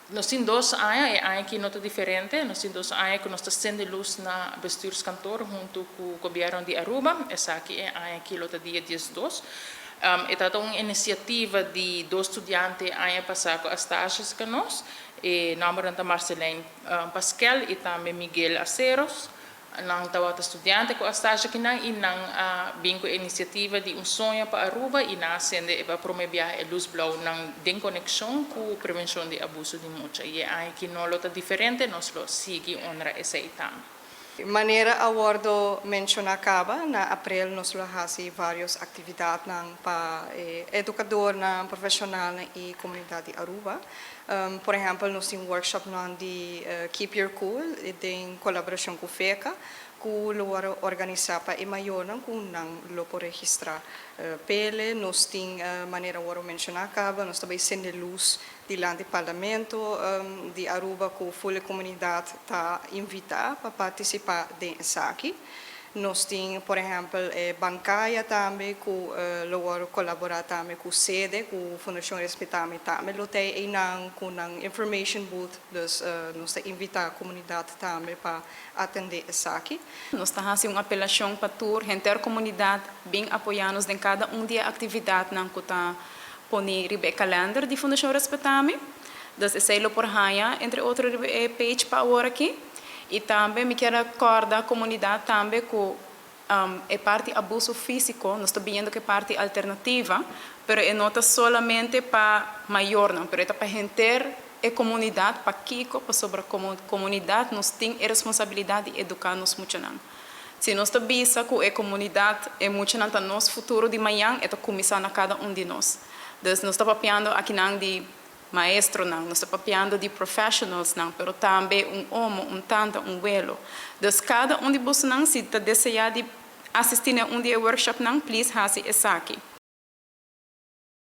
Nos tin 2 aña, e aña aki no ta diferente, nos tin 2 aña ku nos ta sende lus na bestuurskantoor huntu ku gobièrnu di Aruba. Esaki e aña aki lo ta dia 12. E ta un inisiativa di dos studiante aña pasá ku a stage ku nos. E nòmber ta Marceline Pascal i tambe Miguel Aceros. Nan tabata studiante ku a stage akinan i nan a bin ku inisiativa di un soño pa Aruba i nan a sende e promé biaha e lus blou nan den konekshon ku prevenshon di abuso di mucha. I aki no lo ta diferente, nos lo sigui honra esei tambe. Manera a wòrdu menshoná kaba, na aprel nos lo hasi vários aktividatnan pa edukadónan, profeshonal i komunidat di Aruba. Por ehèmpel, nos tin workshop nan di Keep Your Cool, den kolaborashon ku FECA, ku lo organisá pa e mayornan ku nan lo por registrá pele. Nos tin, manera a wòrdu menshoná kaba, nos tambe sende lus dilanti parlamento di Aruba, ku full komunidat ta invitá pa partisipá den esaki. Nos tin, por ehèmpel, Bancaya tambe, ku lo kolaborá tambe ku SEDE, ku Fundashon Respetami tambe, lo tin einan ku un information booth, dus nos ta invitá e komunidat tambe pa atendé esaki. Nos ta hasiendo un apelashon pa tur henter komunidat bin apoyá nos den kada un di e aktividatnan ku ta pone riba kalènder di Fundashon Respetami. Dus esei lo por haña, entre otro, riba page pa awor aki. I tambe mi ke kòrda komunidat tambe ku e parti abuso físiko, nos ta mira ku e parti alternativa, pero e no ta solamente pa mayornan, pero e pa henter e komunidat, pakiko, pasobra komo komunidat nos tin e responsabilidat di eduká nos muchanan. Si nos ta bisa ku e komunidat e muchanan ta nos futuro di mañan, e ta kuminsá na kada un di nos. Dus nos ta papiando akinan di maestronan, nos ta papiando di professionals nan, pero tambe un omo, un tanta, un welo. Dus kada un di boso nan, si ta deseá di asistí na un di e workshop nan, please hasi esaki.